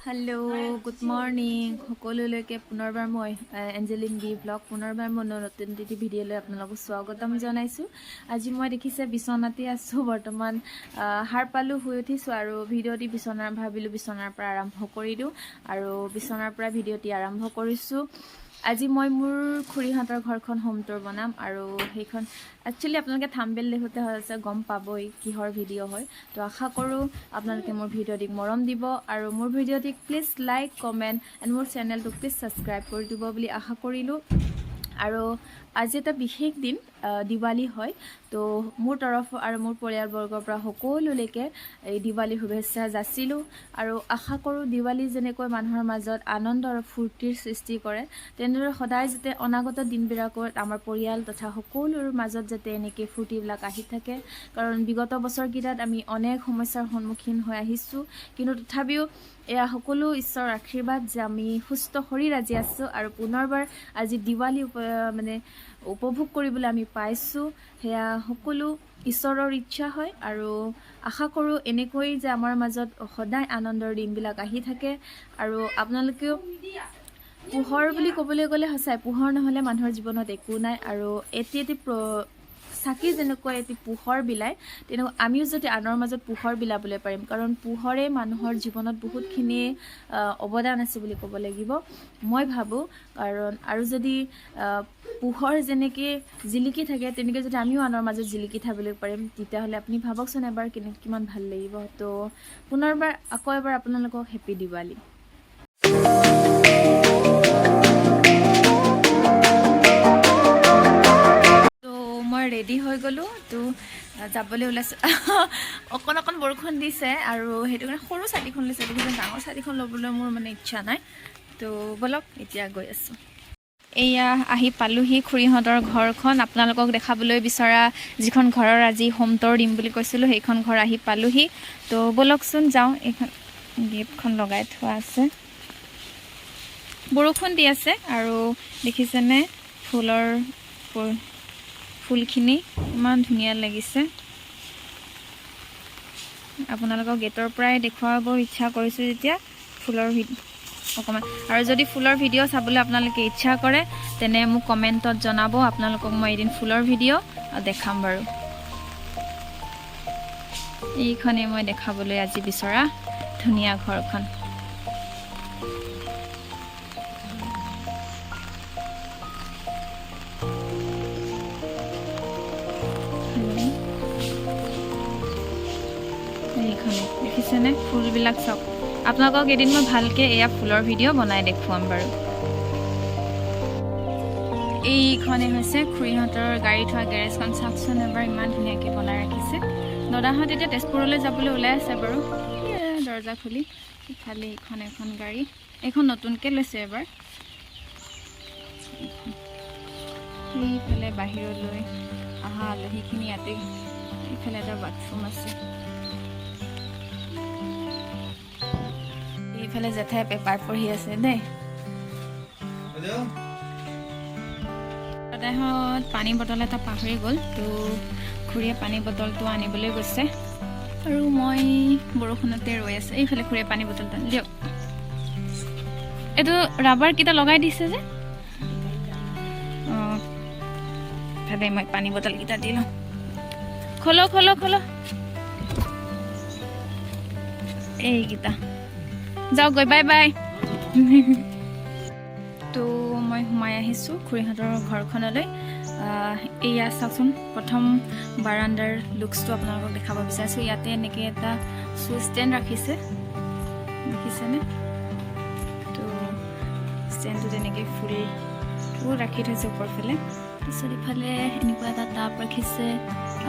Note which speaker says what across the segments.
Speaker 1: Hello', good morning সকলোলৈকে। পুনৰবাৰ মই এঞ্জেলিন বি ব্লগ, পুনৰবাৰ মই নতুন এটি ভিডিঅ'লৈ আপোনালোকক স্বাগতম জনাইছোঁ। আজি মই দেখিছে বিচনাতে আছোঁ বৰ্তমান। সাৰ পালোঁ, শুই উঠিছোঁ আৰু ভিডিঅ'টি বিচনাৰ, ভাবিলোঁ বিচনাৰ পৰা আৰম্ভ কৰি দিওঁ আৰু বিচনাৰ পৰা ভিডিঅ'টি আৰম্ভ কৰিছোঁ। আজি মই মোৰ খুৰীহঁতৰ ঘৰখন হোম টুৰ বনাম আৰু সেইখন একচুৱেলি আপোনালোকে থাম্বনেইল দেখোঁতে হৈছে গম পাবই কিহৰ ভিডিঅ' হয়। তো আশা কৰোঁ আপোনালোকে মোৰ ভিডিঅ'টিক মৰম দিব আৰু মোৰ ভিডিঅ'টিক প্লিজ লাইক, কমেণ্ট এণ্ড মোৰ চেনেলটোক প্লিজ ছাবস্ক্ৰাইব কৰি দিব বুলি আশা কৰিলোঁ। আৰু আজি এটা বিশেষ দিন, দিৱালী হয়। তো মোৰ তৰফ আৰু মোৰ পৰিয়ালবৰ্গৰ পৰা সকলোলৈকে এই দিৱালীৰ শুভেচ্ছা যাচিলোঁ আৰু আশা কৰোঁ দিৱালী যেনেকৈ মানুহৰ মাজত আনন্দ আৰু ফূৰ্তিৰ সৃষ্টি কৰে, তেনেদৰে সদায় যাতে অনাগত দিনবিলাকত আমাৰ পৰিয়াল তথা সকলোৰে মাজত যাতে এনেকৈ ফূৰ্তিবিলাক আহি থাকে। কাৰণ বিগত বছৰকেইটাত আমি অনেক সমস্যাৰ সন্মুখীন হৈ আহিছোঁ, কিন্তু তথাপিও এয়া সকলো ঈশ্বৰৰ আশীৰ্বাদ যে আমি সুস্থ শৰীৰ আজি আছোঁ আৰু পুনৰবাৰ আজি দিৱালী মানে উপভোগ কৰিবলৈ আমি পাইছোঁ। সেয়া সকলো ঈশ্বৰৰ ইচ্ছা হয় আৰু আশা কৰোঁ এনেকৈ যে আমাৰ মাজত সদায় আনন্দৰ দিনবিলাক আহি থাকে। আৰু আপোনালোকেও পোহৰ বুলি ক'বলৈ গ'লে সঁচাই পোহৰ নহ'লে মানুহৰ জীৱনত একো নাই। আৰু এটি এটি চাকি যেনেকৈ এটি পোহৰ বিলায়, তেনেকুৱা আমিও যদি আনৰ মাজত পোহৰ বিলাবলৈ পাৰিম। কাৰণ পোহৰে মানুহৰ জীৱনত বহুতখিনি অৱদান আছে বুলি ক'ব লাগিব মই ভাবোঁ। কাৰণ আৰু যদি পোহৰ যেনেকৈ জিলিকি থাকে, তেনেকৈ যদি আমিও আনৰ মাজত জিলিকি থাকিবলৈ পাৰিম, তেতিয়াহ'লে আপুনি ভাবকচোন এবাৰ কিমান ভাল লাগিব। তো পুনৰবাৰ আকৌ এবাৰ আপোনালোকক হেপী দিৱালী। তো মই ৰেডি হৈ গ'লোঁ, তো যাবলৈ ওলাইছোঁ। অকণ অকণ বৰষুণ দিছে আৰু সেইটো কাৰণে সৰু ছাতিখন লৈছোঁ। দেখিছে, ডাঙৰ ছাতিখন ল'বলৈ মোৰ মানে ইচ্ছা নাই। তো ব'লক, এতিয়া গৈ আছোঁ। এয়া আহি পালোহি খুৰীহঁতৰ ঘৰখন। আপোনালোকক দেখাবলৈ বিচৰা যিখন ঘৰৰ আজি হোম টুৰ দিম বুলি কৈছিলোঁ, সেইখন ঘৰ আহি পালোহি। তো ব'লকচোন যাওঁ। এইখন গেটখন লগাই থোৱা আছে, বৰষুণ দি আছে আৰু দেখিছেনে ফুলৰ ফুলখিনি ইমান ধুনীয়া লাগিছে। আপোনালোকক গেটৰ পৰাই দেখুৱাব ইচ্ছা কৰিছোঁ যেতিয়া ফুলৰ অকণমান। আৰু যদি ফুলৰ ভিডিঅ' চাবলৈ আপোনালোকে ইচ্ছা কৰে, তেনে মোক কমেণ্টত জনাব। আপোনালোকক মই এদিন ফুলৰ ভিডিঅ' দেখাম বাৰু। এইখনেই মই দেখাবলৈ আজি বিচৰা ধুনীয়া ঘৰখন। এইখনে দেখিছেনে ফুলবিলাক চাওক। আপোনালোকক এদিন মই ভালকৈ এয়া ফুলৰ ভিডিঅ' বনাই দেখুৱাম বাৰু। এইখনে হৈছে খুৰীহঁতৰ গাড়ী থোৱা গেৰেজখন। চাওকচোন এবাৰ, ইমান ধুনীয়াকৈ বনাই ৰাখিছে। দাদাহঁত এতিয়া তেজপুৰলৈ যাবলৈ ওলাই আছে বাৰু। দৰ্জা খুলি ইফালে এইখন এখন গাড়ী, এইখন নতুনকৈ লৈছে এবাৰ। সেইফালে বাহিৰলৈ অহা আলহীখিনি ইয়াতে। এইফালে এটা বাথৰুম আছে। এইফালে জেঠাই পেপাৰ পঢ়ি আছে দেই। দাদাহঁত পানী বটল এটা পাহৰি গ'ল, তো খুৰীয়ে পানী বটলটো আনিবলৈ গৈছে আৰু মই বৰষুণতে ৰৈ আছোঁ। এইফালে খুৰীয়ে পানী বটলটো আনি দিয়ক। এইটো ৰাবাৰ কেইটা লগাই দিছে যে। অঁ, ইফালে মই পানী বটলকেইটা দি লওঁ। খোলো খোলো খোলো এইকেইটা। যাওকগৈ, বাই বাই। তো মই সোমাই আহিছোঁ খুৰীহঁতৰ ঘৰখনলৈ। এয়া চাওকচোন, প্ৰথম বাৰাণ্ডাৰ লুকছটো আপোনালোকক দেখাব বিচাৰিছোঁ। ইয়াতে এনেকৈ এটা শ্বু ষ্টেণ্ড ৰাখিছে, দেখিছেনে? তো ষ্টেণ্ডটোত এনেকৈ ফুলবোৰ ৰাখি থৈছে ওপৰ ফালে। তাৰপিছত ইফালে এনেকুৱা এটা টাব ৰাখিছে,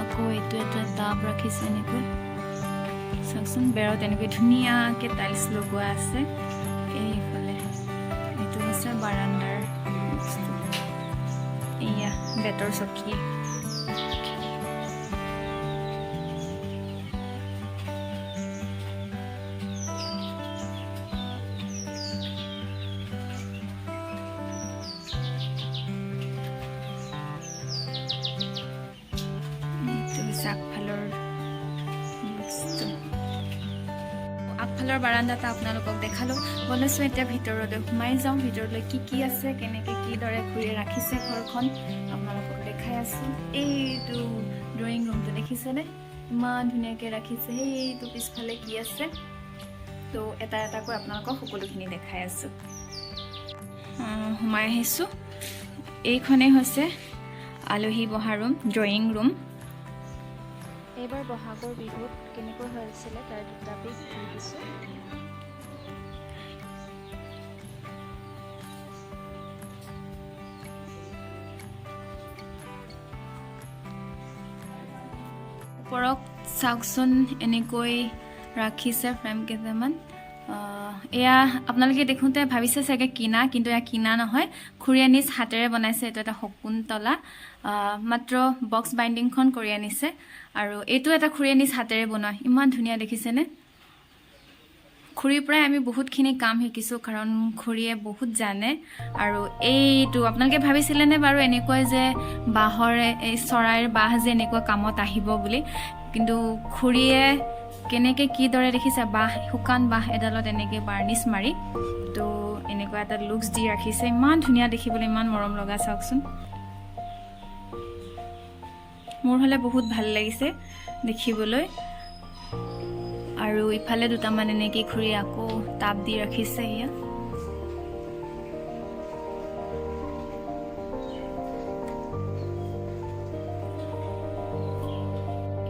Speaker 1: আকৌ এইটো এটা টাব ৰাখিছে এনেকৈ। চাওকচোন, বেৰত এনেকৈ ধুনীয়াকৈ টাইলছ লগোৱা আছে। এইফালে এইটো হৈছে বাৰাণ্ডাৰ বস্তু। এয়া বেতৰ চকী। এইটো হৈছে আগফালৰ বস্তু। আগফালৰ পিছফালৰ বাৰাণ্ডাটা আপোনালোকক দেখালোঁ। ব'লকচোন এতিয়া ভিতৰলৈ সোমাই যাওঁ। ভিতৰলৈ কি কি আছে, কেনেকৈ কিদৰে খুৰীয়ে ৰাখিছে ঘৰখন আপোনালোকক দেখাই আছোঁ। এইটো ড্ৰয়িং ৰুমটো দেখিছেনে, ইমান ধুনীয়াকৈ ৰাখিছে। সেইটো পিছফালে কি আছে, তো এটা এটাকৈ আপোনালোকক সকলোখিনি দেখাই আছোঁ। সোমাই আহিছোঁ। এইখনেই হৈছে আলহী বহা ৰুম, ড্ৰয়িং ৰুম। এইবাৰ বহাগৰ বিহুত কেনেকৈ হৈছিলে তাৰ দুটা পিক দি দিছোঁ। ওপৰত চাওকচোন, এনেকৈ ৰাখিছে ফ্ৰেম কেইটামান। এয়া আপোনালোকে দেখোঁতে ভাবিছে চাগে কিনা, কিন্তু এয়া কিনা নহয়, খুৰীয়ে নিজ হাতেৰে বনাইছে। এইটো এটা শকুন্তলা, মাত্ৰ বক্স বাইণ্ডিংখন কৰি আনিছে। আৰু এইটো এটা খুৰীয়ে নিজ হাতেৰে বনোৱা, ইমান ধুনীয়া দেখিছেনে? খুৰীৰ পৰাই আমি বহুতখিনি কাম শিকিছোঁ, কাৰণ খুৰীয়ে বহুত জানে। আৰু এইটো আপোনালোকে ভাবিছিলেনে বাৰু এনেকৈ যে বাঁহৰে এই চৰাইৰ বাঁহ যে এনেকুৱা কামত আহিব বুলি? কিন্তু খুৰীয়ে কেনেকৈ কিদৰে দেখিছে, বাঁহ, শুকান বাঁহ এডালত এনেকৈ বাৰ্নিছ মাৰি তো এনেকুৱা এটা লুকছ দি ৰাখিছে। ইমান ধুনীয়া দেখিবলৈ, ইমান মৰম লগা। চাওকচোন, মোৰ হ'লে বহুত ভাল লাগিছে দেখিবলৈ। আৰু ইফালে দুটামান এনেকৈ খুৰী আকৌ টাব দি ৰাখিছে এয়া।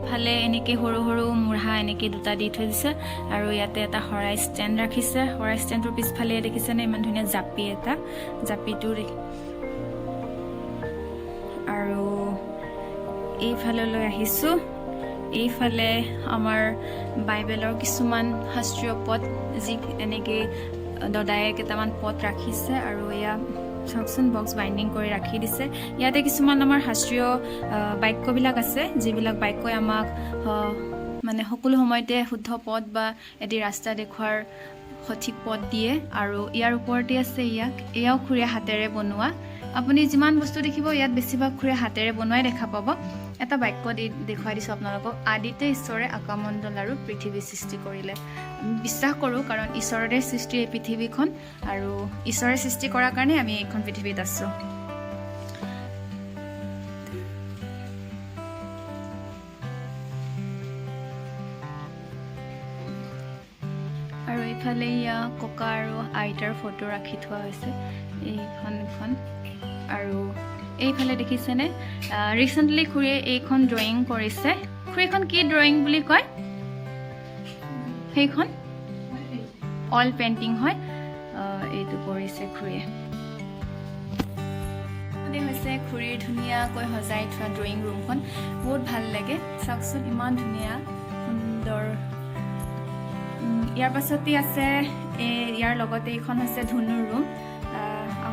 Speaker 1: ইফালে এনেকৈ সৰু সৰু মূঢ়া এনেকৈ দুটা দি থৈ দিছে। আৰু ইয়াতে এটা শৰাই ষ্টেণ্ড ৰাখিছে। শৰাই ষ্টেণ্ডটোৰ পিছফালে দেখিছেনে ইমান ধুনীয়া জাপি এটা, জাপিটো দেখি। আৰু এইফাললৈ আহিছোঁ। এইফালে আমাৰ বাইবেলৰ কিছুমান শাস্ত্ৰীয় পদ, যি এনেকৈ দদায়ে কেইটামান পদ ৰাখিছে। আৰু এয়া চাওকচোন, বক্স বাইণ্ডিং কৰি ৰাখি দিছে। ইয়াতে কিছুমান আমাৰ শাস্ত্ৰীয় বাক্যবিলাক আছে, যিবিলাক বাক্যই আমাক মানে সকলো সময়তে শুদ্ধ পথ বা এটি ৰাস্তা দেখুওৱাৰ সঠিক পথ দিয়ে। আৰু ইয়াৰ ওপৰতে আছে ইয়াক, এয়াও খুৰীয়ে হাতেৰে বনোৱা। আপুনি যিমান বস্তু দেখিব ইয়াত বেছিভাগ খুৰীয়ে হাতেৰে বনোৱাই দেখা পাব। এটা বাক্য দি দেখুৱাই দিছোঁ আপোনালোকক। আদিতে ঈশ্বৰে আকাশমণ্ডল আৰু পৃথিৱী সৃষ্টি কৰিলে। আমি বিশ্বাস কৰোঁ, কাৰণ ঈশ্বৰৰে সৃষ্টি এই পৃথিৱীখন, আৰু ঈশ্বৰে সৃষ্টি কৰাৰ কাৰণে আমি এইখন পৃথিৱীত আছোঁ। আৰু এইফালে ইয়া ককা আৰু আইতাৰ ফটো ৰাখি থোৱা হৈছে, এইখন এখন। আৰু এইফালে দেখিছেনে, ৰিচেণ্টলি খুৰীয়ে এইখন ড্ৰয়িং কৰিছে। খুৰীখন কি ড্ৰয়িং বুলি কয়? সেইখন অইল পেইণ্টিং হয়। এইটো কৰিছে খুৰীয়ে। এইখনেই হৈছে খুৰীৰ ধুনীয়াকৈ সজাই থোৱা ড্ৰয়িং ৰুমখন। বহুত ভাল লাগে, চাওকচোন, ইমান ধুনীয়া সুন্দৰ। ইয়াৰ পাছতে আছে এই, ইয়াৰ লগতে এইখন হৈছে ধুনুৰ ৰুম।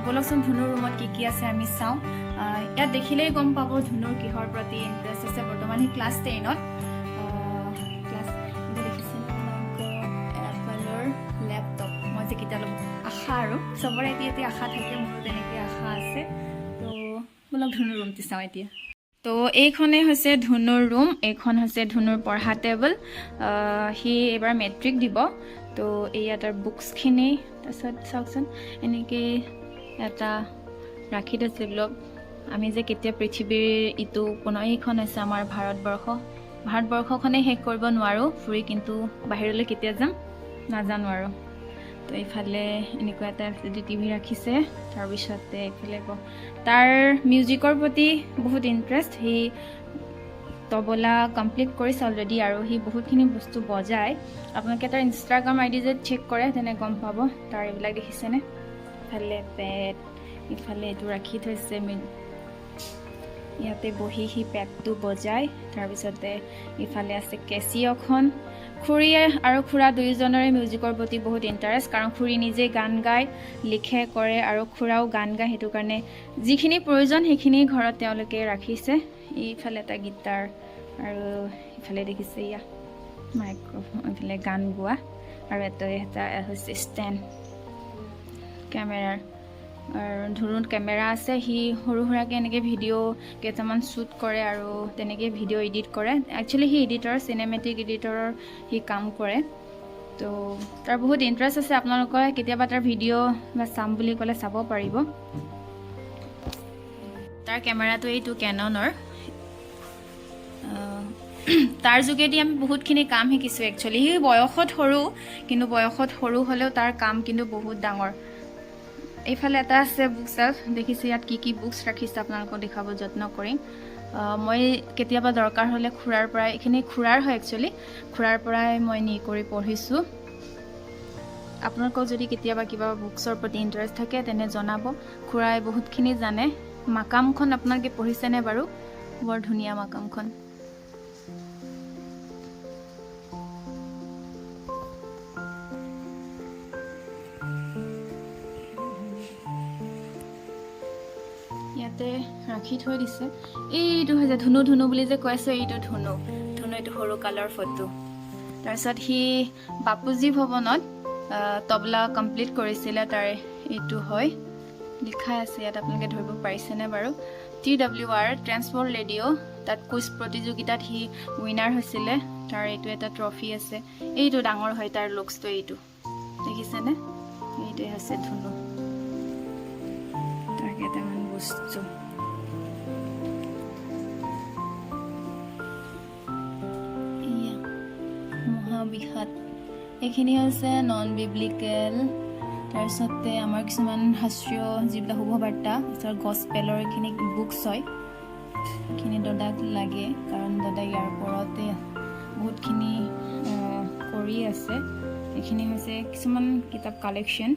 Speaker 1: ব'লকচোন, ধুনুৰ ৰুমত কি কি আছে আমি চাওঁ। ইয়াত দেখিলেই গম পাব ধুনুৰ কিহৰ প্ৰতি ইণ্টাৰেষ্ট আছে। বৰ্তমান সি ক্লাছ 10ত। ক্লাছ দেখিছে, এপলৰ লেপটপ মই যে কেতিয়া ল'ব আশা, আৰু চবৰে এতিয়া এতিয়া আশা থাকে, মোৰো তেনেকৈ আশা আছে। তো ব'লক, ধুনুৰ ৰুমটো চাওঁ এতিয়া। তো এইখনেই হৈছে ধুনুৰ ৰুম। এইখন হৈছে ধুনুৰ পঢ়া টেবুল। সি এইবাৰ মেট্ৰিক দিব। তো এয়া তাৰ বুকছখিনি। তাৰপিছত চাওকচোন, এনেকৈ এটা ৰাখি থৈছে বোলক আমি যে কেতিয়া পৃথিৱীৰ ইটো পুনৰ। এইখন হৈছে আমাৰ ভাৰতবৰ্ষ। ভাৰতবৰ্ষখনেই শেষ কৰিব নোৱাৰোঁ ফুৰি, কিন্তু বাহিৰলৈ কেতিয়া যাম নাজানো আৰু। তো এইফালে এনেকুৱা এটা এলচিডি টিভি ৰাখিছে। তাৰপিছতে এইফালে তাৰ মিউজিকৰ প্ৰতি বহুত ইণ্টাৰেষ্ট। সি তবলা কমপ্লিট কৰিছে অলৰেডি আৰু সি বহুতখিনি বস্তু বজায়। আপোনালোকে তাৰ ইনষ্টাগ্ৰাম আই ডি যে চেক কৰে, তেনে গম পাব। তাৰ এইবিলাক দেখিছেনে? ইফালে পেড, ইফালে এইটো ৰাখি থৈছে। ইয়াতে বহি সি পেডটো বজায়। তাৰপিছতে ইফালে আছে কেচিঅ'খন। খুৰীয়ে আৰু খুৰা দুয়োজনৰে মিউজিকৰ প্ৰতি বহুত ইণ্টাৰেষ্ট, কাৰণ খুৰী নিজে গান গায়, লিখে কৰে, আৰু খুৰাও গান গায়। সেইটো কাৰণে যিখিনি প্ৰয়োজন সেইখিনি ঘৰত তেওঁলোকে ৰাখিছে। এইফালে এটা গীটাৰ আৰু ইফালে দেখিছে ইয়া মাইক্ৰফোন, এইফালে গান গোৱা, আৰু এটা এটা হৈছে ষ্টেণ্ড কেমেৰাৰ। আৰু ধুনুত কেমেৰা আছে। সি সৰু সুৰাকৈ এনেকৈ ভিডিঅ' কেইটামান শ্বুট কৰে আৰু তেনেকৈ ভিডিঅ' এডিট কৰে। একচুৱেলি সি এডিটৰ, চিনেমেটিক এডিটৰৰ সি কাম কৰে। তো তাৰ বহুত ইণ্টাৰেষ্ট আছে। আপোনালোকে কেতিয়াবা তাৰ ভিডিঅ' বা চাম বুলি ক'লে চাব পাৰিব। তাৰ কেমেৰাটো এইটো কেননৰ। তাৰ যোগেদি আমি বহুতখিনি কাম শিকিছোঁ। একচুৱেলি সি বয়সত সৰু, কিন্তু বয়সত সৰু হ'লেও তাৰ কাম কিন্তু বহুত ডাঙৰ। এইফালে এটা আছে বুক চেল্ফ, দেখিছে ইয়াত কি কি বুকছ ৰাখিছে, আপোনালোকক দেখাব যত্ন কৰিম। মই কেতিয়াবা দৰকাৰ হ'লে খুৰাৰ পৰাই, এইখিনি খুৰাৰ হয় একচুৱেলি, খুৰাৰ পৰাই মই নি কৰি পঢ়িছোঁ। আপোনালোকক যদি কেতিয়াবা কিবা বুকছৰ প্ৰতি ইণ্টাৰেষ্ট থাকে তেনে জনাব, খুৰাই বহুতখিনি জানে। মাকামখন আপোনালোকে পঢ়িছেনে বাৰু? বৰ ধুনীয়া মাকামখন। ইয়াতে ৰাখি থৈ দিছে। এইটো হৈছে ধুনু, ধুনু বুলি যে কৈ আছোঁ, এইটো ধুনু। ধুনু এইটো সৰু কালৰ ফটো। তাৰপিছত সি বাপুজী ভৱনত তবলা কমপ্লিট কৰিছিলে, তাৰ এইটো হয় লিখাই আছে ইয়াত, আপোনালোকে ধৰিব পাৰিছেনে বাৰু? TWR Transworld radio, তাত কুইজ প্ৰতিযোগিতাত সি উইনাৰ হৈছিলে, তাৰ এইটো এটা ট্ৰফি আছে। এইটো ডাঙৰ হয় তাৰ লুকছটো, এইটো দেখিছেনে? এইটোৱে হৈছে ধুনু। তাৰ কেইটামান বস্তু। এয়া মহাবিষাদ, এইখিনি হৈছে নন বিব্লিকেল। তাৰপিছতে আমাৰ কিছুমান শাস্ত্ৰীয় যিবিলাক শুভবাৰ্তা, তাৰপিছত গছপেলৰ এইখিনি বুকছ হয়। এইখিনি দাদাক লাগে, কাৰণ দাদা ইয়াৰ ওপৰতে বহুতখিনি কৰি আছে। এইখিনি হৈছে কিছুমান কিতাপ কালেকশ্যন,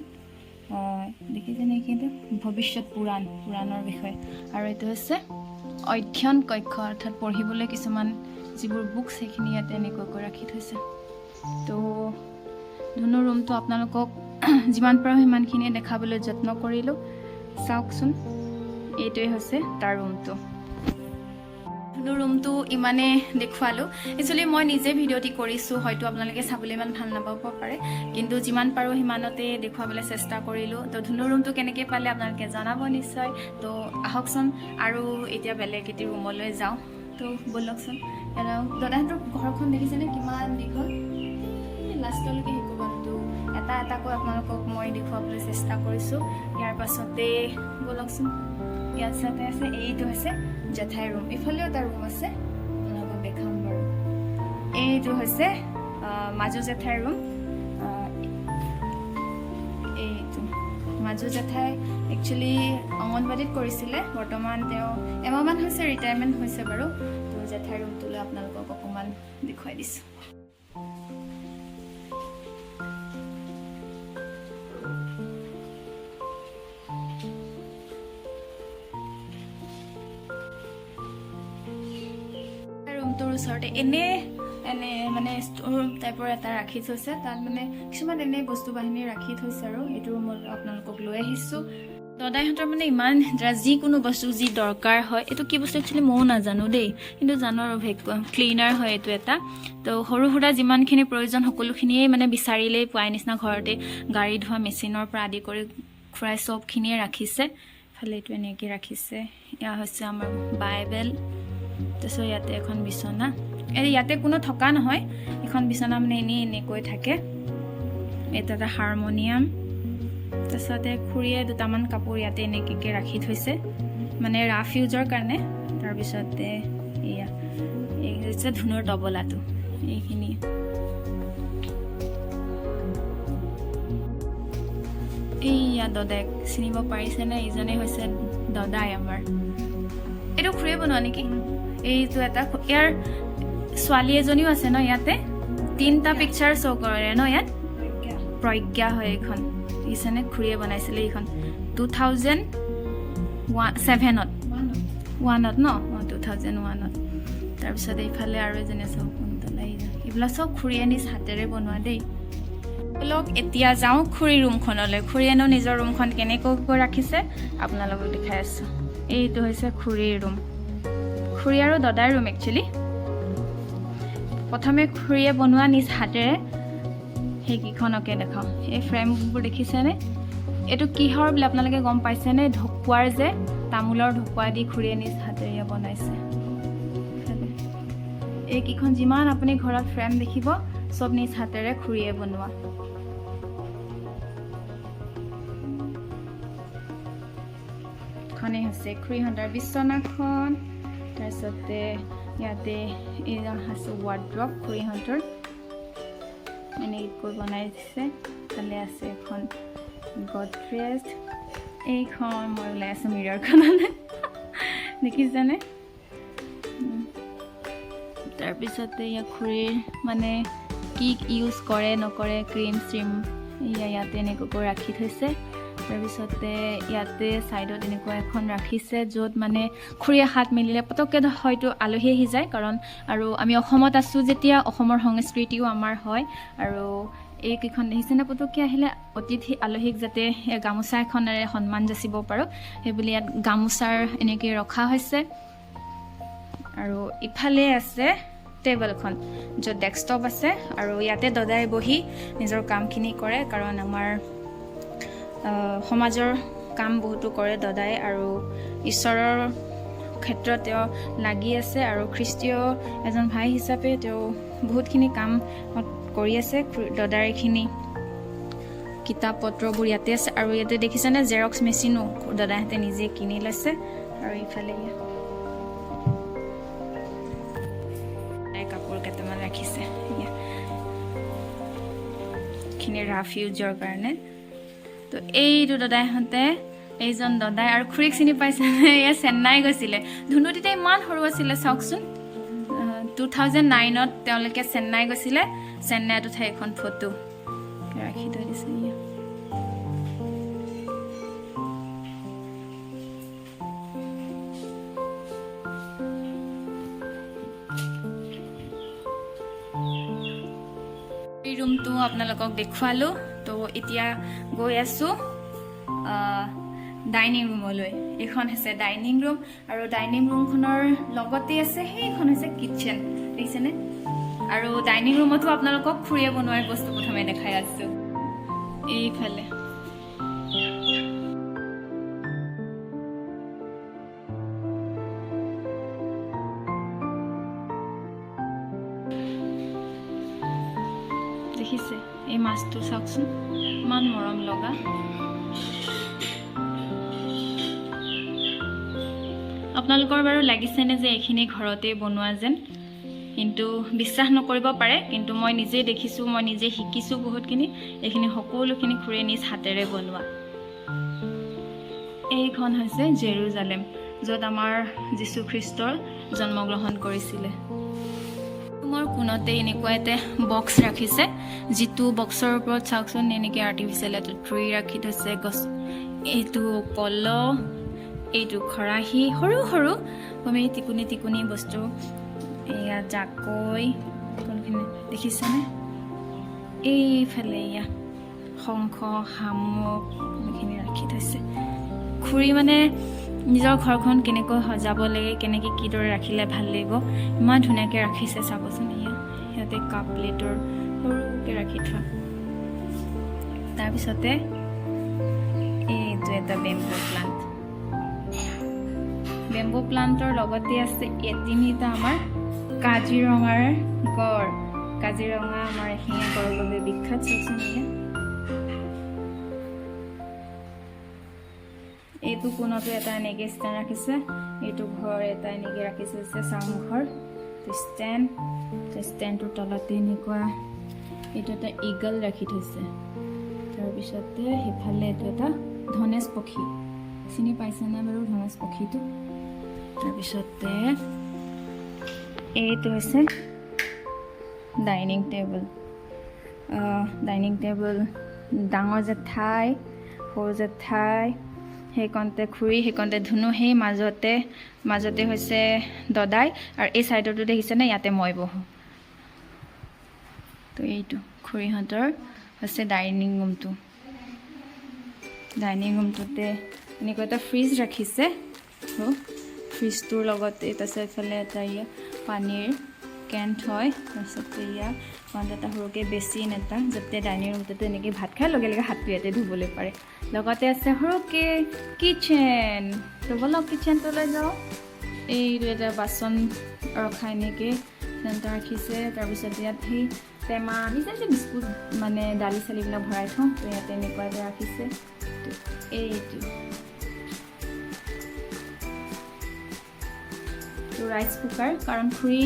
Speaker 1: দেখিছেনে? এইখিনি ভৱিষ্যত পুৰাণ, পুৰাণৰ বিষয়ে। আৰু এইটো হৈছে অধ্যয়ন কক্ষ, অৰ্থাৎ পঢ়িবলৈ কিছুমান যিবোৰ বুকছ সেইখিনি ইয়াতে এনেকুৱাকৈ ৰাখি থৈছে। তো ধুনুৰ ৰুমটো আপোনালোকক যিমান পাৰোঁ সিমানখিনিয়ে দেখাবলৈ যত্ন কৰিলোঁ। চাওকচোন, এইটোৱে হৈছে তাৰ ৰুমটো। ধুনুৰ ৰুমটো ইমানেই দেখুৱালোঁ। একচুৱেলি মই নিজে ভিডিঅ'টি কৰিছোঁ, হয়তো আপোনালোকে চাবলৈ ইমান ভাল নাপাব পাৰে, কিন্তু যিমান পাৰোঁ সিমানতে দেখুৱাবলৈ চেষ্টা কৰিলোঁ। তো ধুনুৰ ৰুমটো কেনেকৈ পালে আপোনালোকে জনাব নিশ্চয়। তো আহকচোন আৰু এতিয়া বেলেগ এটি ৰুমলৈ যাওঁ। তো ব'লকচোন। দাদাহঁতৰ ঘৰখন দেখিছেনে কিমান দীঘল, লাষ্টলৈকে শেষ কৰিব। তো এটা এটাকৈ আপোনালোকক মই দেখুৱাবলৈ চেষ্টা কৰিছোঁ। ইয়াৰ পাছতে ব'লকচোন, ইয়াত চাতে আছে, এইটো হৈছে জেঠাইৰ ৰুম। ইফালেও এটা ৰুম আছে, আপোনালোকক দেখাম বাৰু। এইটো হৈছে মাজু জেঠাইৰ ৰুম। এইটো মাজু জেঠাই একচুৱেলি অংগনবাড়ীত কৰিছিলে, বৰ্তমান তেওঁ এমাহমান হৈছে ৰিটায়াৰমেণ্ট হৈছে বাৰু। তো জেঠাইৰ ৰুমটোলৈ আপোনালোকক অকণমান দেখুৱাই দিছোঁ। ৰুমটোৰ ওচৰতে এনে এনে মানে ষ্ট'ৰ ৰুম টাইপৰ এটা ৰাখি থৈছে, তাত মানে কিছুমান এনেই বস্তু বাহিনী ৰাখি থৈছে। আৰু এইটো ৰুমত আপোনালোকক লৈ আহিছোঁ। দাদাইহঁতৰ মানে ইমান যিকোনো বস্তু যি দৰকাৰ হয়, এইটো কি বস্তু একচুৱেলি ময়ো নাজানো দেই, কিন্তু জানো আৰু ভেকুৱাম ক্লিনাৰ হয় এইটো এটা। তো সৰু সুৰা যিমানখিনি প্ৰয়োজন সকলোখিনিয়ে মানে বিচাৰিলেই পোৱাই নিচিনা, ঘৰতে গাড়ী ধোৱা মেচিনৰ পৰা আদি কৰি খুৰাই চবখিনিয়ে ৰাখিছে। ইফালে এইটো এনেকৈ ৰাখিছে। এয়া হৈছে আমাৰ বাইবেল। তাৰপিছত ইয়াতে এখন বিচনা, এই ইয়াতে কোনো থকা নহয়, এখন বিচনা মানে এনেই এনেকৈ থাকে। এইটো এটা হাৰমনিয়াম। তাৰপিছতে খুৰীয়ে দুটামান কাপোৰ ইয়াতে এনেকৈ ৰাখি থৈছে, মানে ৰাফ ইউজৰ কাৰণে। তাৰপিছতে এয়া এই হৈছে ধুনুৰ তবলাটো, এইখিনি। এইয়া দদাইক চিনিব পাৰিছেনে? এইজনেই হৈছে দদাই আমাৰ। এইটো খুৰীয়ে বনোৱা নেকি? এইটো এটা ইয়াৰ ছোৱালী এজনীও আছে ন ইয়াতে, তিনিটা পিকচাৰ শ্ব' কৰে ন ইয়াত। প্ৰজ্ঞা হয় এইখন, দেখিছেনে? খুৰীয়ে বনাইছিলে এইখন 2001 ছেভেনত, ওৱানত ন, অঁ, 2001ত। তাৰপিছত এইফালে আৰু এজনী আছে, শকুন্তলা। এইবিলাক চব খুৰীয়ে নিজ হাতেৰে বনোৱা দেই। ব'লক এতিয়া যাওঁ খুৰীৰ ৰুমখনলৈ। খুৰীয়েনো নিজৰ ৰুমখন কেনেকৈ ৰাখিছে আপোনালোকক দেখাই আছোঁ। এইটো হৈছে খুৰীৰ ৰুম, খুৰী আৰু দদাৰ ৰুম একচুৱেলি। প্ৰথমে খুৰীয়ে বনোৱা নিজ হাতেৰে সেইকেইখনকে দেখাওঁ। এই ফ্ৰেমবোৰ দেখিছেনে? এইটো কিহৰ বুলি আপোনালোকে গম পাইছেনে? ঢকুৱাৰ যে তামোলৰ ঢকুৱা দি খুৰীয়ে নিজ হাতেৰে বনাইছে। এইকেইখন যিমান আপুনি ঘৰত ফ্ৰেম দেখিব চব নিজ হাতেৰে খুৰীয়ে বনোৱা। খনেই হৈছে খুৰীহঁতৰ বিচনাখন। তাৰপিছতে ইয়াতে এইজন আছে ৱাৰ্ড্ৰপ খুৰীহঁতৰ, এনেকৈ বনাই দিছে। ইফালে আছে এখন গডৰেজ। এইখন মই ওলাই আছোঁ মিৰৰখনলৈ, দেখিছেনে? তাৰপিছতে ইয়াত খুৰীৰ মানে কি ইউজ কৰে নকৰে, ক্ৰীম চ্ৰীম এয়া ইয়াতে এনেকুৱাকৈ ৰাখি থৈছে। তাৰপিছতে ইয়াতে ছাইডত এনেকুৱা এখন ৰাখিছে, য'ত মানে খুৰীয়ে হাত মেলিলে পটককৈ হয়তো আলহী আহি যায়, কাৰণ আৰু আমি অসমত আছোঁ যেতিয়া অসমৰ সংস্কৃতিও আমাৰ হয়। আৰু এইকেইখন দেখিছেনে, পটককৈ আহিলে অতিথি আলহীক যাতে এই গামোচা এখনেৰে সন্মান যাচিব পাৰোঁ, সেইবুলি ইয়াত গামোচাৰ এনেকৈ ৰখা হৈছে। আৰু ইফালে আছে টেবুলখন, য'ত ডেস্কটপ আছে, আৰু ইয়াতে দদাই বহি নিজৰ কামখিনি কৰে, কাৰণ আমাৰ সমাজৰ কাম বহুতো কৰে দদাই, আৰু ঈশ্বৰৰ ক্ষেত্ৰত তেওঁ লাগি আছে, আৰু খ্ৰীষ্টীয় এজন ভাই হিচাপে তেওঁ বহুতখিনি কাম কৰি আছে। দদাৰ এইখিনি কিতাপ পত্ৰবোৰ ইয়াতে আছে। আৰু ইয়াতে দেখিছেনে, জেৰক্স মেচিনো দাদাহঁতে নিজে কিনি লৈছে। আৰু ইফালে কাপোৰ কেইটামান ৰাখিছে, এইখিনি ৰাফ ইউজৰ কাৰণে। তো এইটো দাদাইহঁতে, এইজন দাদাই আৰু খুৰীক চিনি পাইছেনে? এয়া চেন্নাই গৈছিলে, ধুনু তেতিয়া ইমান সৰু আছিলে, চাওকচোন। 2009ত তেওঁলোকে চেন্নাই গৈছিলে, চেন্নাইত উঠা এখন ফটো ৰাখি থৈ দিছে এয়া। এই ৰুমটো আপোনালোকক দেখুৱালোঁ। তো এতিয়া গৈ আছোঁ ডাইনিং ৰুমলৈ। এইখন হৈছে ডাইনিং ৰুম, আৰু ডাইনিং ৰুমখনৰ লগতে আছে সেইখন হৈছে কিটচেন, দেখিছেনে? আৰু ডাইনিং ৰুমতো আপোনালোকক খুৰীয়ে বনোৱাৰ বস্তু প্ৰথমে দেখাই আছোঁ। এইফালে দেখিছে এই মাছটো, চাওকচোন, ইমান মৰম লগা। আপোনালোকৰ বাৰু লাগিছেনে যে এইখিনি ঘৰতেই বনোৱা যেন? কিন্তু বিশ্বাস নকৰিব পাৰে, কিন্তু মই নিজেই দেখিছোঁ, মই নিজে শিকিছোঁ বহুতখিনি। এইখিনি সকলোখিনি খুৰীয়ে নিজ হাতেৰে বনোৱা। এইখন হৈছে জেৰুজালেম, য'ত আমাৰ যীশুখ্ৰীষ্টৰ জন্মগ্ৰহণ কৰিছিলে। ৰুমৰ কোণতে এনেকুৱা এটা বক্স ৰাখিছে, যিটো বক্সৰ ওপৰত চাওকচোন, এনেকৈ আৰ্টিফিচিয়েল এটা ট্ৰি ৰাখি থৈছে, গছ, এইটো কলহ, এইটো খৰাহী, সৰু সৰু আমি টিকুনি টিকুনি বস্তু, এয়া জাকৈ, কোনখিনি দেখিছেনে? এইফালে এয়া শংখ, শামুক, এইখিনি ৰাখি থৈছে। খুৰী মানে নিজৰ ঘৰখন কেনেকৈ সজাব লাগে, কেনেকৈ কিদৰে ৰাখিলে ভাল লাগিব, ইমান ধুনীয়াকৈ ৰাখিছে, চাবচোন। এয়া সিহঁতে কাপ প্লেটৰ সৰুকৈ ৰাখি থোৱা। তাৰপিছতে এইটো এটা বেম্বু প্লান্ট। বেম্বু প্লান্টৰ লগতে আছে এই তিনিটা আমাৰ কাজিৰঙাৰ গড়। কাজিৰঙা আমাৰ এশিঙীয়া গড়ৰ বাবে বিখ্যাত, চাওকচোন এয়া। এইটো কোণতো এটা এনেকৈ ষ্টেণ্ড ৰাখিছে, এইটো ঘৰ এটা এনেকৈ ৰাখিছে চাংঘৰ ষ্টেণ্ড। ষ্টেণ্ডটোৰ তলতে এনেকুৱা এইটো এটা ইগল ৰাখি থৈছে। তাৰপিছতে সিফালে এইটো এটা ধনেশ পক্ষী, চিনি পাইছেনে বাৰু ধনেশ পক্ষীটো? তাৰপিছতে এইটো হৈছে ডাইনিং টেবুল। ডাইনিং টেবুল, ডাঙৰ জেঠাই, সৰু জেঠাই, সেইকণতে খুৰী, সেইকণতে ধুনু, সেই মাজতে মাজতে হৈছে দদাই, আৰু এই ছাইডতো দেখিছেনে, ইয়াতে মই বহোঁ। তো এইটো খুৰীহঁতৰ হৈছে ডাইনিং ৰুমটো। ডাইনিং ৰুমটোতে এনেকুৱা এটা ফ্ৰিজ ৰাখিছে, ফ্ৰিজটোৰ লগতে তাৰপিছত এইফালে এটা ইয়া পানীৰ কেন থয়। তাৰপিছতে ইয়াত এটা সৰুকৈ বেচিন এটা, যাতে ডাইনিং ৰুমটোতে এনেকৈ ভাত খাই লগে লগে হাতটো ইয়াতে ধুবলৈ পাৰে। লগতে আছে সৰুকৈ কিটচেন। তো ব'লক কিটচেনটোলৈ যাওঁ। এইটো এটা বাচন ৰখা এনেকৈ চেণ্টাৰ ৰাখিছে। তাৰপিছত ইয়াত সেই টেমা, আমি যে বিস্কুট মানে দালি চালিবিলাক ভৰাই থওঁ, তো ইয়াতে এনেকুৱা এটা ৰাখিছে। তো এইটো তো ৰাইচ কুকাৰ, কাৰণ খুৰী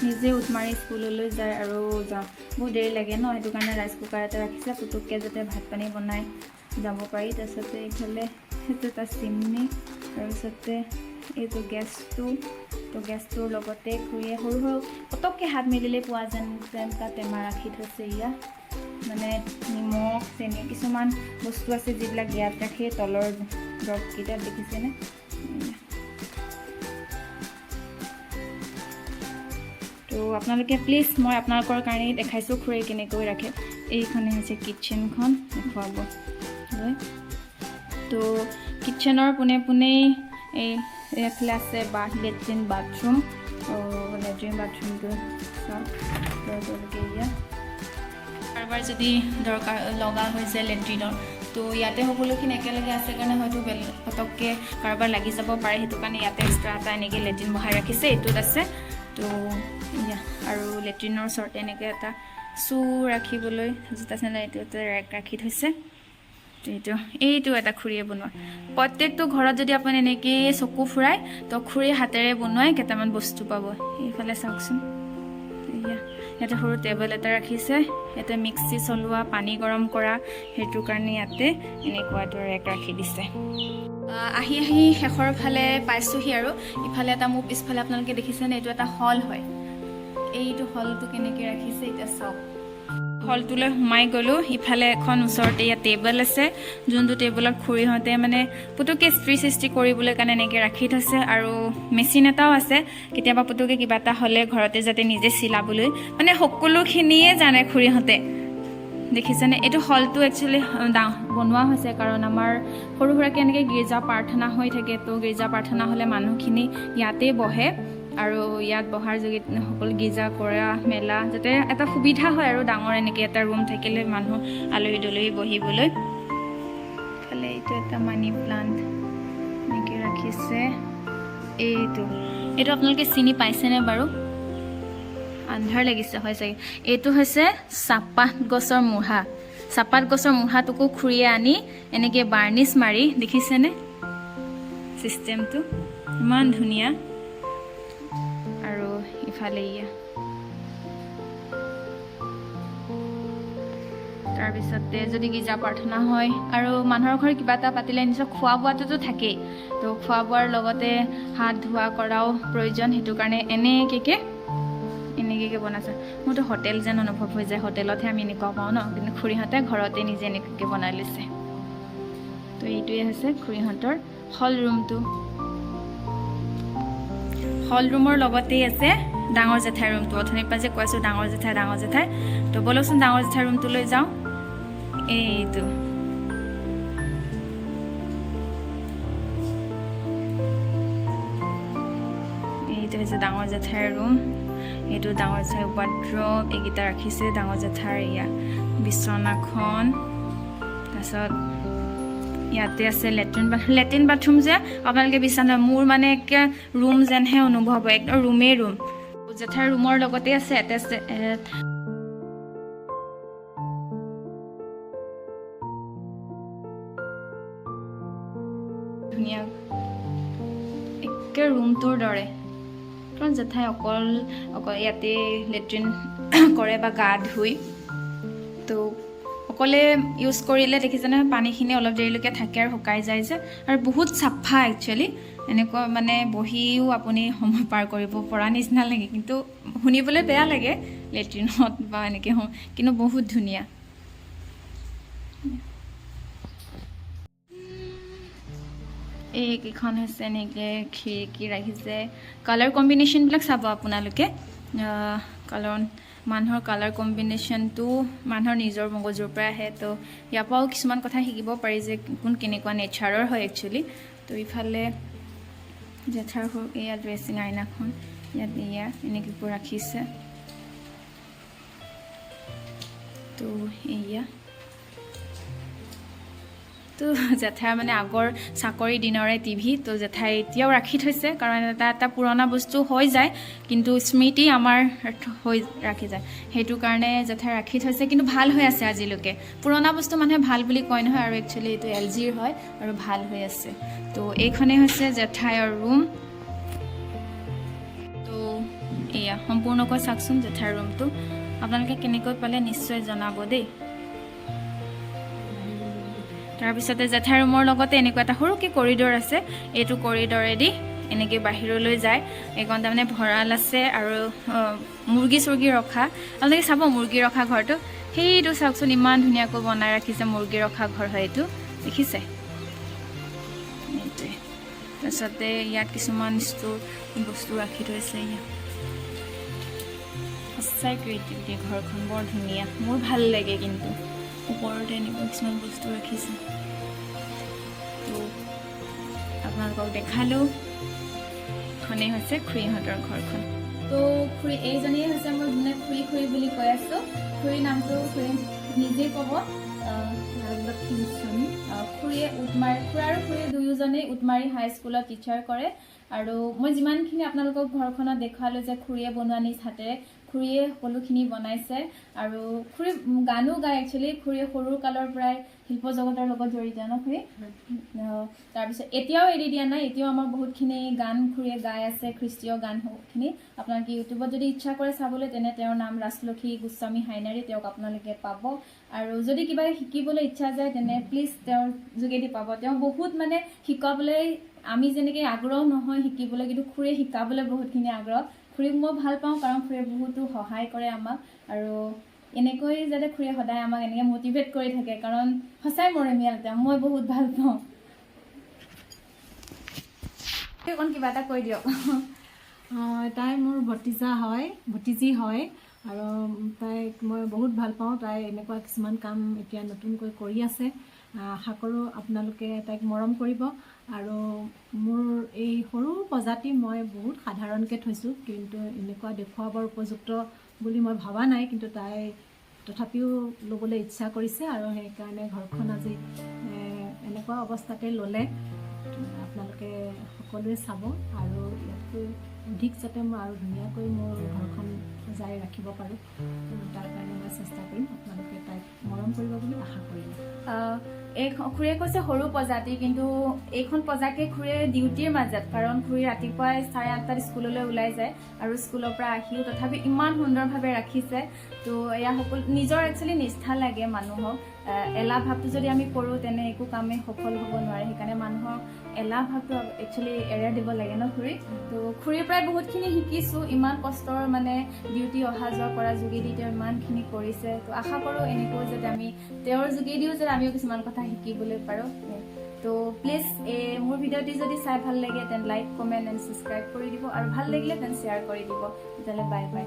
Speaker 1: নিজে উঠ মাৰি স্কুললৈ যায় আৰু যাওঁ বহুত দেৰি লাগে ন, সেইটো কাৰণে ৰাইচ কুকাৰ এটা ৰাখিছে, পুটুককৈ যাতে ভাত পানী বনাই যাব পাৰি। তাৰপিছতে এইফালে সেইটো এটা চিমনি, তাৰপিছতে এইটো গেছটো। তো গেছটোৰ লগতে খুৰীয়ে সৰু সৰু পটককৈ হাত মেলিলেই পোৱা যেন তেনেকুৱা টেমা ৰাখি থৈছে। ইয়াত মানে নিমখ, চেনি, কিছুমান বস্তু আছে যিবিলাক ইয়াত ৰাখি, তলৰ দ্ৰৱকেইটাত দেখিছেনে? তো আপোনালোকে প্লিজ, মই আপোনালোকৰ কাৰণেই দেখাইছোঁ খুৰীয়ে কেনেকৈ ৰাখে। এইখনেই হৈছে কিটচেনখন দেখুৱাব হয়। তো কিটচেনৰ পোনে পোনেই এই এইফালে আছে বা লেট্ৰিন বাথৰুম। লেট্ৰিন বাথৰুমটো চাওক তেওঁলোকে। ইয়াত কাৰোবাৰ যদি দৰকাৰ লগা হৈছে লেট্ৰিনৰ, তো ইয়াতে সকলোখিনি একেলগে আছে কাৰণে হয়তো বেলেগ পটককৈ কাৰোবাৰ লাগি যাব পাৰে, সেইটো কাৰণে ইয়াতে এক্সট্ৰা এটা এনেকৈ লেট্ৰিন বহাই ৰাখিছে, এইটোত আছে। তো এয়া আৰু লেট্ৰিনৰ ওচৰতে এনেকৈ এটা চু ৰাখিবলৈ জোতা চেণ্ডেল এইটো এটা ৰেক ৰাখি থৈছে। তো এইটো এটা খুৰীয়ে বনোৱা। প্ৰত্যেকটো ঘৰত যদি আপুনি এনেকেই চকু ফুৰাই, তো খুৰীয়ে হাতেৰে বনোৱাই কেইটামান বস্তু পাব। এইফালে চাওকচোন, এয়া ইয়াতে সৰু টেবুল এটা ৰাখিছে। ইয়াতে মিক্সি চলোৱা, পানী গৰম কৰা, সেইটো কাৰণে ইয়াতে এনেকুৱা এটা ৰেক ৰাখি দিছে। আহি আহি শেষৰ ফালে পাইছোঁহি আৰু ইফালে এটা মোৰ পিছফালে আপোনালোকে দেখিছেনে, এইটো এটা হল হয়। এইটো হলটো কেনেকৈ ৰাখিছে এতিয়া চাওক। হলটোলৈ সোমাই গ'লোঁ। ইফালে এখন ওচৰতে ইয়াত টেবুল আছে, যোনটো টেবুলত খুৰীহঁতে মানে পুতুককৈ ইস্ত্ৰি চিস্ত্ৰি কৰিবলৈ কাৰণে এনেকৈ ৰাখি থৈছে। আৰু মেচিন এটাও আছে, কেতিয়াবা পুতুককৈ কিবা এটা হ'লে ঘৰতে যাতে নিজে চিলাবলৈ, মানে সকলোখিনিয়ে জানে খুৰীহঁতে, দেখিছেনে? এইটো হলটো একচুৱেলি বনোৱা হৈছে কাৰণ আমাৰ সৰু সুৰাকৈ এনেকৈ গীৰ্জা প্ৰাৰ্থনা হৈ থাকে। তো গীৰ্জা প্ৰাৰ্থনা হ'লে মানুহখিনি ইয়াতেই বহে আৰু ইয়াত বহাৰ যোগেদি সকলো গীৰ্জা কৰা মেলা যাতে এটা সুবিধা হয় আৰু ডাঙৰ এনেকৈ এটা ৰুম থাকিলে মানুহ আলহী দুলহী বহিবলৈ। ইফালে এইটো এটা মানি প্লাণ্ট এনেকৈ ৰাখিছে। এইটো আপোনালোকে চিনি পাইছেনে বাৰু? আন্ধাৰ লাগিছে হয় চাগে। এইটো হৈছে চাহপাত গছৰ মূঢ়া। চাহপাত গছৰ মূঢ়াটোকো খুৰীয়ে আনি এনেকৈ বাৰ্নিছ মাৰি, দেখিছেনে চিষ্টেমটো ইমান ধুনীয়া। আৰু ইফালে ইয়া তাৰপিছতে যদি গীৰ্জা প্ৰাৰ্থনা হয় আৰু মানুহৰ ঘৰত কিবা এটা পাতিলে নিশ্চয় খোৱা বোৱাটোতো থাকেই, তো খোৱা বোৱাৰ লগতে হাত ধোৱা কৰাও প্ৰয়োজন, সেইটো কাৰণে এনেকৈ বনাইছে। মোৰতো হোটেল যেন অনুভৱ হৈ যায়, হোটেলতহে আমি এনেকুৱা পাওঁ ন, কিন্তু খুৰীহঁতে ঘৰতে নিজে এনেকুৱাকৈ বনাই লৈছে। তো এইটোৱে হৈছে খুৰীহঁতৰ হল ৰুমটো। হল ৰুমৰ লগতেই আছে ডাঙৰ জেঠাইৰ ৰুমটো। অথনিৰ পৰা যে কৈ আছোঁ ডাঙৰ জেঠাই, ডাঙৰ জেঠাই, তো ব'লকচোন ডাঙৰ জেঠাইৰ ৰুমটোলৈ যাওঁ। এইটো এইটো হৈছে ডাঙৰ জেঠাইৰ ৰুম। এইটো ডাঙৰ জেঠাইৰ ৱাৰ্ড্ৰব, এইকেইটা ৰাখিছে। ডাঙৰ জেঠাইৰ এয়া বিচনাখন। তাৰপিছত ইয়াতে আছে লেট্ৰিন বাথৰুম। লেট্ৰিন বাথৰুম যে আপোনালোকে বিশ্বাস নহয়, মোৰ মানে একে ৰুম যেনহে অনুভৱ হয়, একদম ৰুমেই ৰুম। জেঠাইৰ ৰুমৰ লগতে আছে এটেচ ধুনীয়া একে ৰুমটোৰ দৰে, কাৰণ জেঠাই অকল অকল ইয়াতে লেট্ৰিন কৰে বা গা ধুই। তো অকলে ইউজ কৰিলে দেখিছেনে পানীখিনি অলপ দেৰিলৈকে থাকে আৰু শুকাই যায় যে, আৰু বহুত চাফা একচুৱেলি। এনেকুৱা মানে বহিও আপুনি সময় পাৰ কৰিব পৰা নিচিনা লাগে, কিন্তু শুনিবলৈ বেয়া লাগে লেট্ৰিনত বা এনেকৈ, কিন্তু বহুত ধুনীয়া। এইকেইখন হৈছে এনেকৈ খিৰিকী ৰাখিছে। কালাৰ কম্বিনেশ্যনবিলাক চাব আপোনালোকে, কাৰণ মানুহৰ কালাৰ কম্বিনেশ্যনটো মানুহৰ নিজৰ মগজুৰ পৰা আহে। তো ইয়াৰ পৰাও কিছুমান কথা শিকিব পাৰি যে কোন কেনেকুৱা নেচাৰৰ হয় একচুৱেলি। তো ইফালে জেঠাৰ এয়া ড্ৰেছিং আইনাখন, ইয়াত এয়া এনেকৈ ৰাখিছে। তো এয়া তো জেঠাইৰ মানে আগৰ চাকৰি দিনৰে টিভি। তো জেঠাই এতিয়াও ৰাখি থৈছে, কাৰণ এটা এটা পুৰণা বস্তু হৈ যায়, কিন্তু স্মৃতি আমাৰ হৈ ৰাখি যায়। সেইটো কাৰণে জেঠাই ৰাখি থৈছে, কিন্তু ভাল হৈ আছে আজিলৈকে। পুৰণা বস্তু মানুহে ভাল বুলি কয় নহয়, আৰু একচুৱেলি এইটো এলজিৰ হয় আৰু ভাল হৈ আছে। তো এইখনেই হৈছে জেঠাইৰ ৰুম। তো এয়া সম্পূৰ্ণকৈ চাওকচোন জেঠাইৰ ৰুমটো। আপোনালোকে কেনেকৈ পালে নিশ্চয় জনাব দেই। তাৰপিছতে জেঠাই ৰুমৰ লগতে এনেকুৱা এটা সৰুকৈ কৰিডৰ আছে। এইটো কৰিডৰেদি এনেকৈ বাহিৰলৈ যায়। এইকণ তাৰমানে ভঁৰাল আছে আৰু মুৰ্গী চুৰ্গী ৰখা। আপোনালোকে চাব মুৰ্গী ৰখা ঘৰটো। সেইটো চাওকচোন, ইমান ধুনীয়াকৈ বনাই ৰাখিছে। মুৰ্গী ৰখা ঘৰ হয় এইটো, দেখিছে? এইটোৱে। তাৰপিছতে ইয়াত কিছুমান ষ্ট'ৰ বস্তু ৰাখি থৈছে ইয়াত। সঁচাই ক্ৰিয়েটিভিটি, ঘৰখন বৰ ধুনীয়া, মোৰ ভাল লাগে। কিন্তু ওপৰতে এনেকুৱা কিছুমান বস্তু ৰাখিছে। তো আপোনালোকক দেখালোঁ, এইখনেই হৈছে খুৰীহঁতৰ ঘৰখন। তো খুৰী এইজনীয়ে হৈছে, মই মানে খুৰী খুৰী বুলি কৈ আছোঁ। খুৰীৰ নামটো খুৰী নিজেই ক'ব।
Speaker 2: ৰাজলক্ষ্মী গোস্বামী।
Speaker 1: খুৰীয়ে উদমাৰী, খুৰা আৰু খুৰী দুয়োজনেই উদমাৰী হাইস্কুলত টিচাৰ কৰে। আৰু মই যিমানখিনি আপোনালোকক ঘৰখনত দেখুৱালোঁ যে খুৰীয়ে বনোৱা, নিজ হাতেৰে খুৰীয়ে সকলোখিনি বনাইছে। আৰু খুৰী গানো গায়। একচুৱেলি খুৰীয়ে সৰু কালৰ পৰাই শিল্প জগতৰ লগত জড়িত ন খুৰী? তাৰপিছত এতিয়াও এৰি দিয়া নাই। এতিয়াও আমাৰ বহুতখিনি গান খুৰীয়ে গাই আছে, খ্ৰীষ্টীয় গানখিনি। আপোনালোকে ইউটিউবত যদি ইচ্ছা কৰে চাবলৈ, তেনে তেওঁৰ নাম ৰাজলক্ষী গোস্বামী হাইনাৰী, তেওঁক আপোনালোকে পাব। আৰু যদি কিবা শিকিবলৈ ইচ্ছা যায়, তেনে প্লিজ তেওঁৰ যোগেদি পাব। তেওঁ বহুত মানে শিকাবলৈ, আমি যেনেকৈ আগ্ৰহ নহয় শিকিবলৈ, কিন্তু খুৰীয়ে শিকাবলৈ বহুতখিনি আগ্ৰহ। খুৰীক মই ভাল পাওঁ, কাৰণ খুৰীয়ে বহুতো সহায় কৰে আমাক। আৰু এনেকৈ যাতে খুৰীয়ে সদায় আমাক এনেকৈ মটিভেট কৰি থাকে, কাৰণ সঁচাই মৰমীয়াল তেওঁ, মই বহুত ভাল পাওঁ। অকণ কিবা এটা কৈ দিয়ক।
Speaker 2: তাই মোৰ ভতিজা হয়, ভতিজী হয় আৰু তাইক মই বহুত ভাল পাওঁ। তাই এনেকুৱা কিছুমান কাম এতিয়া নতুনকৈ কৰি আছে। আশা কৰোঁ আপোনালোকে তাইক মৰম কৰিব। আৰু মোৰ এই সৰু পঁজাটি মই বহুত সাধাৰণকৈ থৈছোঁ, কিন্তু এনেকুৱা দেখুৱাবৰ উপযুক্ত বুলি মই ভবা নাই। কিন্তু তাই তথাপিও ল'বলৈ ইচ্ছা কৰিছে আৰু সেইকাৰণে ঘৰখন আজি এনেকুৱা অৱস্থাতে ল'লে। আপোনালোকে সকলোৱে চাব আৰু ইয়াতকৈ অধিক যাতে মই আৰু ধুনীয়াকৈ মোৰ ঘৰখন সজাই ৰাখিব পাৰোঁ, তাৰ কাৰণে মই চেষ্টা কৰিম। আপোনালোকে তাইক মৰম কৰিব বুলি আশা কৰিলোঁ।
Speaker 1: এই খুৰীয়ে কৈছে সৰু পঁজাটি, কিন্তু এইখন পঁজাকে খুৰীয়ে ডিউটিৰ মাজত, কাৰণ খুৰী ৰাতিপুৱাই 8:30ত স্কুললৈ ওলাই যায় আৰু স্কুলৰ পৰা আহিও তথাপি ইমান সুন্দৰভাৱে ৰাখিছে। তো এয়া সকলো নিজৰ একচুৱেলি নিষ্ঠা লাগে মানুহক। এলাহ ভাৱটো যদি আমি কৰোঁ, তেনে একো কামেই সফল হ'ব নোৱাৰে। সেইকাৰণে মানুহক এলাহ ভাৱটো একচুৱেলি এৰাই দিব লাগে ন খুৰী? তো খুৰীৰ পৰাই বহুতখিনি শিকিছোঁ। ইমান কষ্টৰ মানে ডিউটি অহা যোৱা কৰাৰ যোগেদি তেওঁ ইমানখিনি কৰিছে। তো আশা কৰোঁ এনেকৈ যাতে আমি তেওঁৰ যোগেদিও যাতে আমিও কিছুমান কথা শিকিবলৈ পাৰোঁ। তো প্লিজ এই মোৰ ভিডিঅ'টি যদি চাই ভাল লাগে, তেন লাইক, কমেণ্ট এণ্ড ছাবস্ক্ৰাইব কৰি দিব আৰু ভাল লাগিলে তেন শ্বেয়াৰ কৰি দিব। তেতিয়াহ'লে বাই বাই।